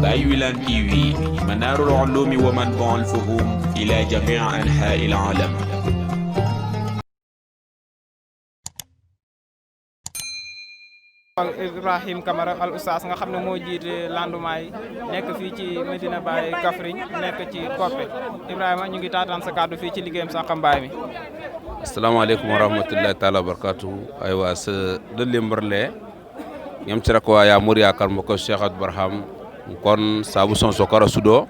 بايولان تي في منار العلوم ومنبع الفهوم إلى جميع أنحاء العالم. Ibrahim Camara al oustaz nga xam ne moo jiite Landouma yi nekk fii ci Medina Baye Kaffrine nekk ci Koppe Ibrahima ñu ngi taataan sa kàddu fii ci liggéeyam Sankha Mbaye mi. assalamualeykum wa rahmatullahi taala wa barakatuhu aywa so ɗolle mbarle ñamtira ko ya moriya kalmo ko Cheikh Abdou Barham kon sabu son so kara suɗo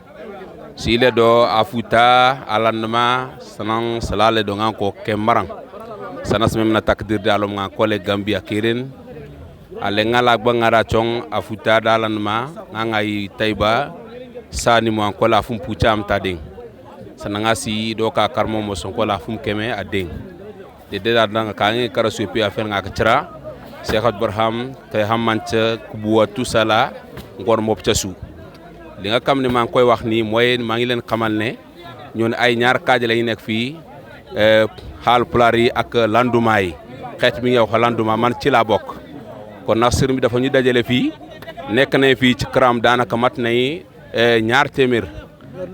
si ile ɗo a futa a Landouma sanan salale ɗo gan ko ke mbaran sanas memna takdirde alom gan kole Gambia kirin ale ngala bangara chong afuta dalanma ngangai taiba sani mo ankola fum pucham tading sananga si do ka karmo mo son kola fum keme ading de danga kangi karasu pi afen ngaka chra Cheikh Abdou Barham tay hammancha kubuwa tusala ngor mop chasu li nga kam ne man koy wax ni moy ma ngi len xamal ne ñun ay ñaar kaaje lay nek fi hal pulari ak Landouma yi xet mi ngi wax Landouma man ci la bok kon nag sëriñ bi dafa ñu dajale fii nekk nañ fii ci këram daanaka mat nañ ñaar téeméer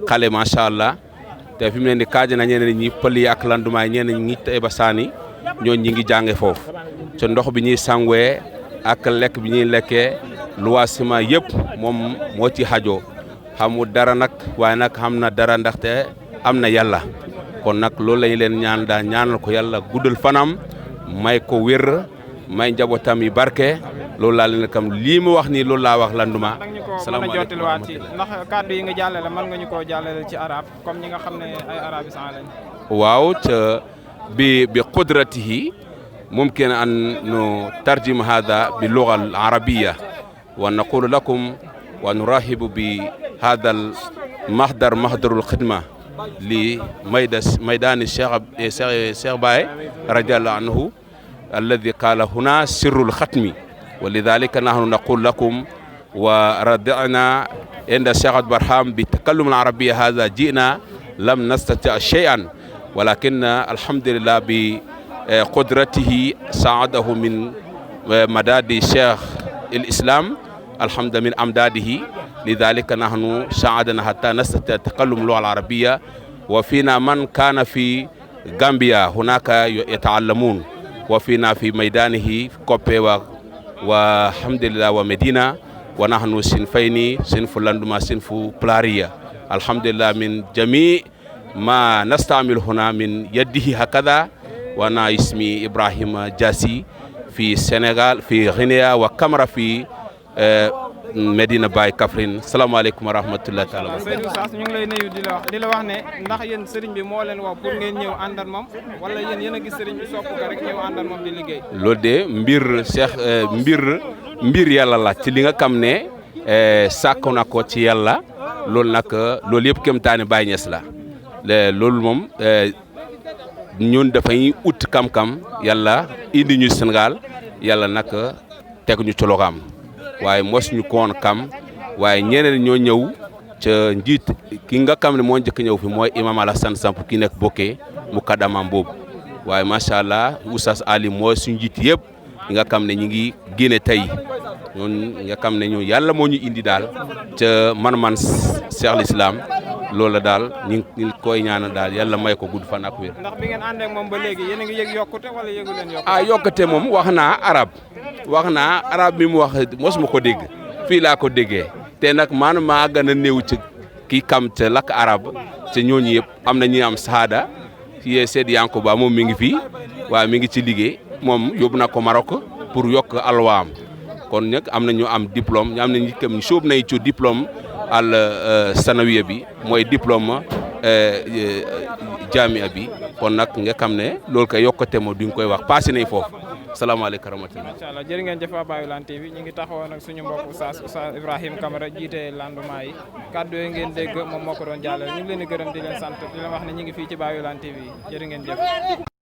xale macha allah te fi mu ne nii kaaj na ñeneen ñi pël yi ak Landouma yi ñeneen ñi Taïba Sani ñooñu ñi ngi jànge foofu te ndox bi ñuy sangwee ak lekk bi ñuy lekkee luwaasima yëpp moom moo ci xajoo xamul dara nag waaye nag xam na dara ndaxte am na yàlla kon nag loolu lañu leen ñaan daal ñaanal ko yàlla guddal fanam may ko wér may njabootam yi barke loolu laa leen kam lii mu wax nii loolu laa wax Landouma. salaamaaleykum ndax kàddu yi nga jàllale mën nga ñu koo jàllale ci arab comme ñi nga xam ne ay arabisant lañ. waaw te bi qudratihi mumkin an nu tarjim hada bi lugha al arabiyya wa naqulu lakum wa nurahibu bi hada al mahdarul khidma li maydani Cheikh Baye radiyallahu anhu الذي قال هنا سر الختم ولذلك نحن نقول لكم وردعنا عند الشيخ عبد البرهام بتكلم العربية هذا جئنا لم نستطع شيئا ولكن الحمد لله بقدرته ساعده من مداد الشيخ الإسلام الحمد من أمداده لذلك نحن ساعدنا حتى نستطيع تكلم اللغة العربية وفينا من كان في غامبيا هناك يتعلمون وفينا في ميدانه كوبي والحمد لله ومدينة ونحن صنفين صنف Landouma صنف بلاريا الحمد لله من جميع ما نستعمل هنا من يده هكذا وانا اسمي إبراهيم جاسي في السنغال في غينيا وكاميرا في Medina Baye Kaffrine salaamaaleykum wa rahmatullahi taala. Seydou Sass ñu ngi lay nuyu di la wax ne ndax yéen sëriñ bi moo leen wax pour ngeen ñëw àndal moom wala yéen a gis sëriñ bi sopp ko rek ñëw àndal moom di liggéey. loolu de mbir yàlla la ci li nga xam ne sàkku na ko ci yàlla loolu nag loolu yëpp kéemtaane Baye Niass la loolu moom ñun dafay ut kam-kam yàlla indi ñu Sénégal yàlla nag teg ñu ci loxoom waaye mos ñu koon kam waaye ñeneen ñoo ñëw ca njiit ki nga xam ne moo njëkk ñëw fi mooy imam Alassane Samp ki nekk bokkee mu kadamam boobu waaye macha allah Oustaz Ali mooy suñu njiit yëpp nga xam ne ñu ngi génne tey ñun nga xam ne ñu yàlla moo ñu indi daal ca man Cheikh l'Islam loolu daal ñu ngi koy ñaanal daal yàlla may ko gudd fan ak wér. ndax bi ngeen àndee ak moom ba léegi yéen a ngi yëg yokkute wala yëgu leen yokkute. yokkute moom wax naa arab bi mu wax mosuma ko dégg fii laa ko déggee te nag man maa gën a néew ci kii kam te lakk arab te ñooñu yëpp am na ñuy am saada ci Seydi Yankuba moom mi ngi fii waaye mi ngi ci liggéey moom yóbbu na ko Maroc pour yokk alwaam kon nag am na ñu am diplôme ñu am na ñu kam sóob nañ ci diplôme al sanawiya bi mooy diplôme jamia bi kon nag nga xam ne loolu kay yokkate moo duñ koy wax passé nañ foofu salaamaaleykum wa rahmatulah. macha allah jërë ngeen jëf waa Baye TV ñu ngi taxawoon ak suñu mbokk Oustaz Ibrahim Camara jiite Landouma yi kàddu yi ngeen dégg moom moo ko doon jàllale ñu ngi leen di gërëm di leen sant di leen wax ne ñu ngi fii ci Baye TV jërë ngeen jëf.